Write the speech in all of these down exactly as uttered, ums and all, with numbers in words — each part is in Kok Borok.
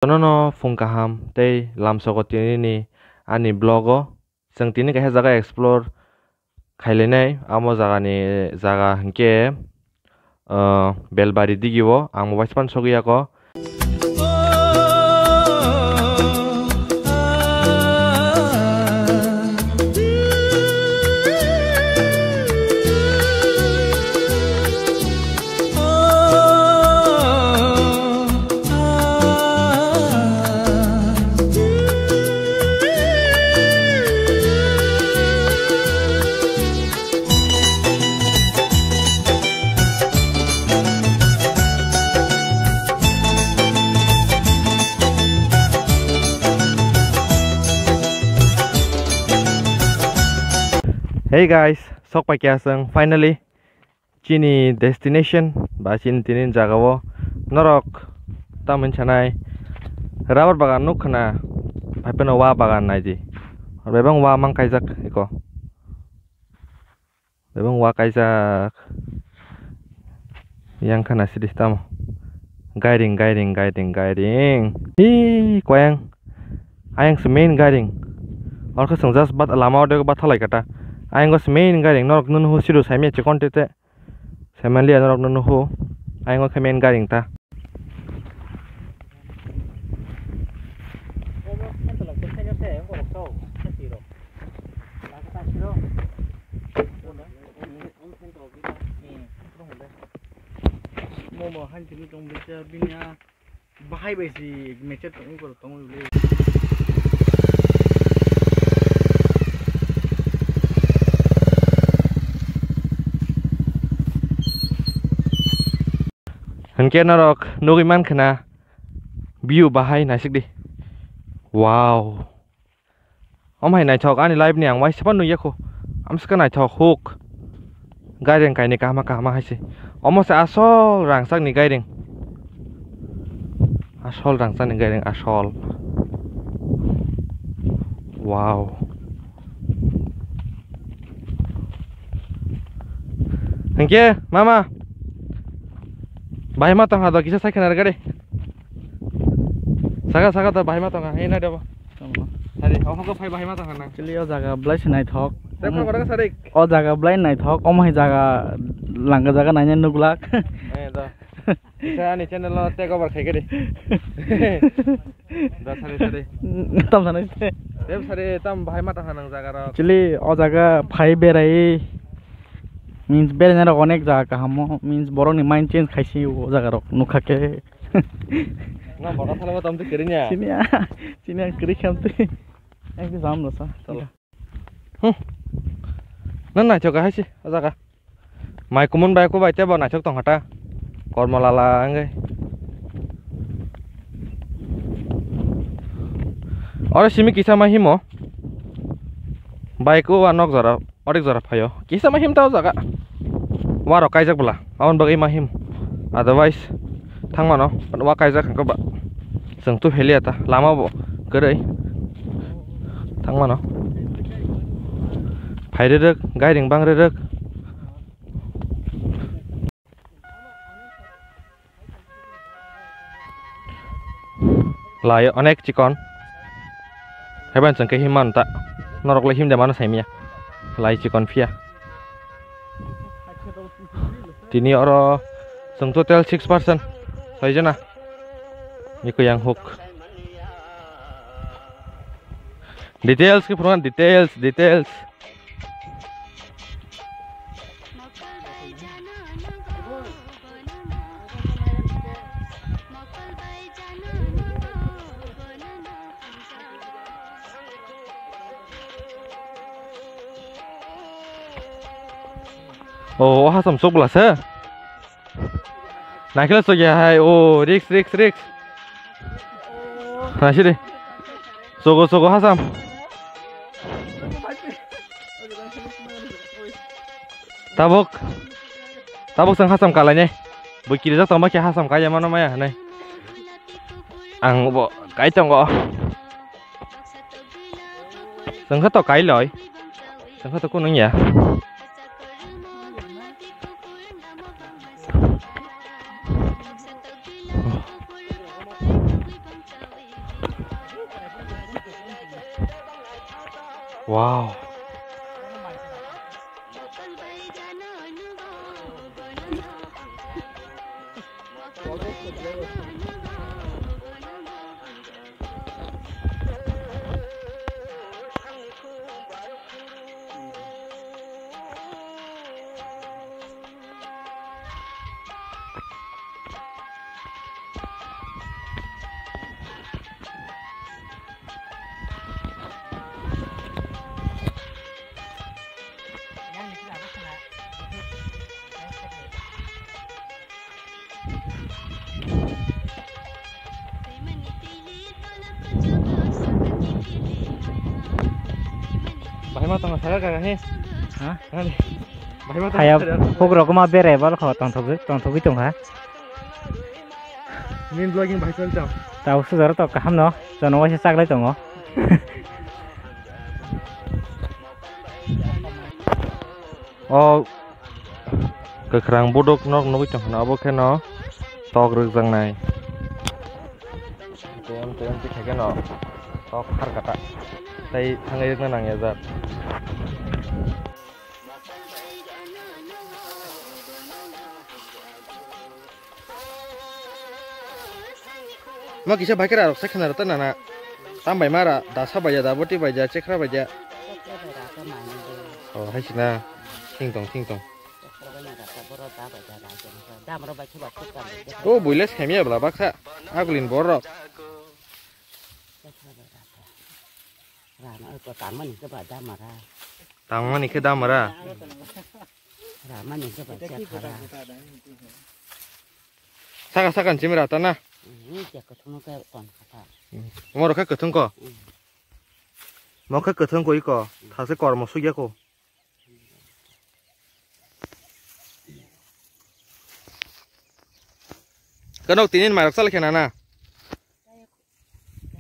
Jotono phung kaham tei lamsogo tinini ani vlog o. Chwng tini kaisa jaga explore khailainai, amo jagani jaga hinkhe, ah, Belbari digio, ang bo waisa phano sogwi yakho. Hey guys, sok pai kya chwng finally chini destination ba chini tini jaga o norok tamo hinwi sanai rubber bagan nuk khna phai phano wa bagan naidi bebak wa mang kaijak eko. Bebak wa kaijak. Yang khana sidi tamo. Gairing, gairing, gairing, gairing. Hi, koyang. Ayang se main gairing. Orkha song just bat lama ode bat halai kata. Ayang se main gairing. Norok nunu hu sidu saimya chikon tete. Saimanliya norok nunu hu. Ayang khe main gairing ta. Momo hain tini tong bisa bini a bahai bai si meche tong kor tong le. Hinkhe norok nugwi mankha na view bahai naisik di. Wow. Omo hai naithok ani life ni ang waisa phano nukya kho. Amswkhe naithok huk. Gairing kainwi kahama kahama hai se. Omo se asol rangchak ni gairing. Asol rangchak ni gairing asol. Wow. Hinkhe mama. Bahai ma tongkha do kisa sai khna rwgadi. Saka saka to bahai ma tongkha. Ei nai do. Tamo. Sari, omo khe phai bahai ma tongkha nang. Chili o jaga belai se naithok. Tei phai kotor khe sari. O jaga belai naithok. Omo hai jaga langga jaga naina nuglak. Eh, do. Kisa ani channel o take over khai khe di. Da sari sari. Tam sanai se. Tei sari tam bahai ma tongkha nang jaga rok. Chili o jaga phai berai. Means beraina rok onek jaga kaham o. Means borok ni mind change khaisi o jaga rok nukha khe. Nga borok thalama tamo twi kwrwi nya. Chini a, chini ang kwrwi khe amtwi. Ekdom jam rwsa. Chalo. Hmm. Nang naithok hai se o jaga. Mai kumun bai kubai tebo naithok tongkha ta. Kormo lala wngwi. Oro simi kisa ma himo. Bai ku wa nok jora. Onek jora phaio. Kisa ma him ta o jaga. Wa rok kaijak bwla. Aboni bagwi ma him. Otherwise, thang mano. Wa kaijak hwnkhe ba. Chwng tu heliya ta. Lama bo kwrwi. Thang mano. Phai rwrwk, gairing bang rwrwk. Lai onek chikon. Haiban chwng khe him mano ta. Norok le him de mano saimanya. Lai chikon phiya. Tini oro chwng total six person. Soijona. Niko yang hook. Details khe phunukna, details, details. Oh, o hasam chok bwla se. Naikhe chokya hai, o, risk, risk, risk. Naisidi. Chogo, chogo, hasam. Tabuk. Tabuk chwng hasam kalainai. Bui kirijak tongma khe hasam kaiya mano maya hinwi. Ang bo kai tongo. Chwng khe to kai loi. Chwng khe to kunu ya. Wow. Bahai ma tongo sara kaka he. Ha? Bahai ma tongo. Hayab sara. Hugrok ma berai bal kho tongthogwi tongthogwi tongkha. Min vlogging bahai chal chal. Tau sujar to kaham no. Jono waisa chaklai tongo. O kwkhwrang buduk nok nugwi tongkha, abo kheno tok rwkjaknai. Tei amtwi amtwi khaikhe no tok kharkha ta, tei thangwi rwkna nangya jak. Ma kisa bai kra rok sai khna rok ta nana. Tam bai mara da sa bai ya da boti bai ya chekra bai ya. Oh hai sina. Thing tong thing tong. O buile semia bla baksa. Agulin borok. Rana ko tamani ke ba damara. Tangmani khe damara. Ramani ke ba chakara. Saka saka chimra ta na. Ni je ko thung ke ton kata. Moro khe kwthwng ko. Mo khe kwthwng ko iko. Thase kormo sugya ko. Kanok tinin marok sal khena na.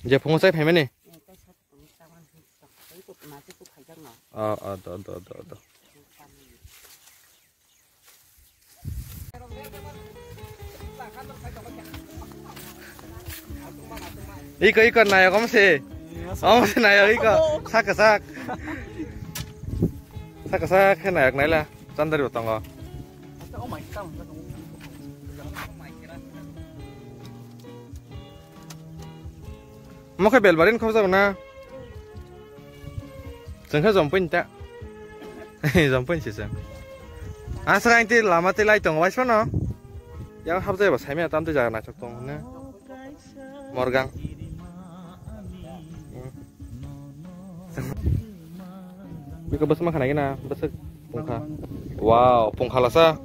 Je phungo chai phaimani. O o do do do do. Iko iko nayok om se. Om se nayok iko. Sak sak. Sak sak khe nayok naila. Chandari bo tongo. Mo khe belbarin khobjak na. Chwng khe jompui ta. Jompui si chwng. Asra ang tei lama tei lai tongo waisano. Yang habjai ba saimya tam tei jaga naithok tong hwnwi. Morgang. Biko bwsma khana gina bwswk pungkha. Wow, pungkha lasa.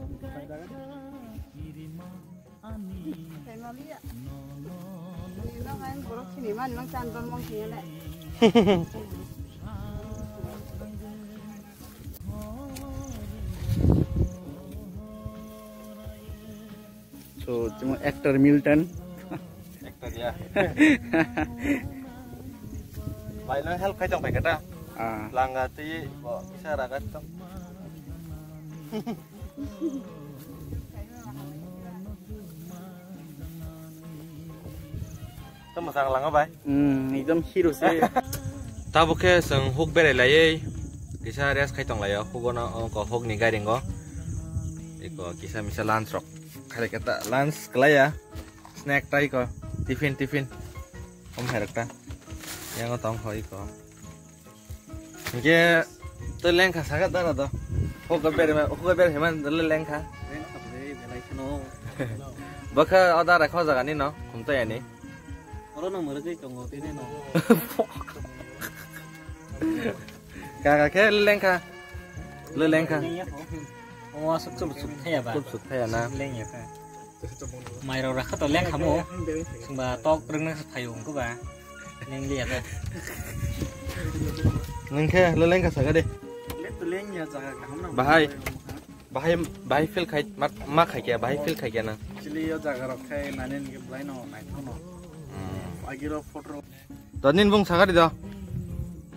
So, chwng actor Milton. Actor ya. Bai no help khai tong pai kata. Ah. Langa twi bo kisa raga tong. Tamo sang langa bai. Hmm, ekdom hero se. Tabuk khe chwng huk berai laiwi kisa rest khai tong laio. Hugo no, o, ko huk ni gairing o. Eko kisa misa lunch rok. Khai khe ta lunch klai ya. Snack tai ko. Tiffin, tiffin. Om hai rok ta. Yang o tong hoi ko. Hingke to lengkha saga dara do. Hugo ber, hugo ber heman le lengkha. Lengkha bre, belai kheno. Bokha o dara kho jaga ni no, khum to yani. Oro no murugui tongo tini no. Kaka khe lengkha. Le lengkha. Lengya kho. O asuk chum chum thaya ba. Chum chum thaya na. Lengya kha. Mairok rakha to lengkha mo. Sungba tok rwngna phaio wngkha ba. Lengli ya to. Nung khe le lengkha saga de. Le to lengya jaga kaham na. Bahai. Bahai, bahai feel khai, ma, ma khai kya, bahai feel khai kya na. Actually, yo jaga rok khai nani nge belai no naithok no. Hmm. Agiro photo rok. To nin bung saga di do.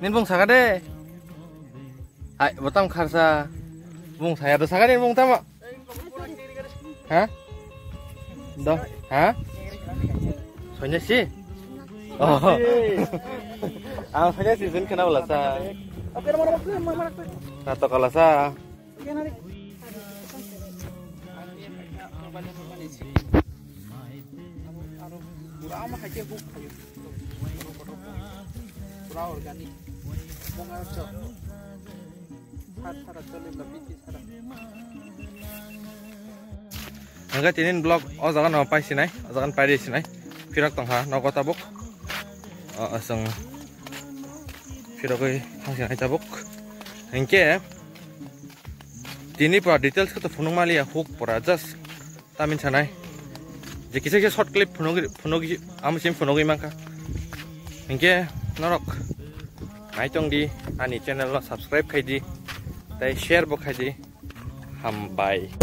Nin bung saga de. Hai, botam kharsa. Bung saya do saga nin bung tamo. Ha? Do, ha? Sonya si? Oh. Ang saja season kena wala sa. Natok wala sa. Pura organic. Hingke tinin vlog o jaga no pai sinai, o jaga no pai ri sinai. Phirok tongkha nogo tabuk. O, aswng phirogwi thang sinai tabuk. Hingke tini pura details khe to phunuk maliya, huk pura just tamin sanai. Je kisa kisa short clip phunuk, phunuk, amo sim phunugwi mankha. Hingke norok naitong di, ani channel no subscribe khai di, tei share bo khai di. Hambai.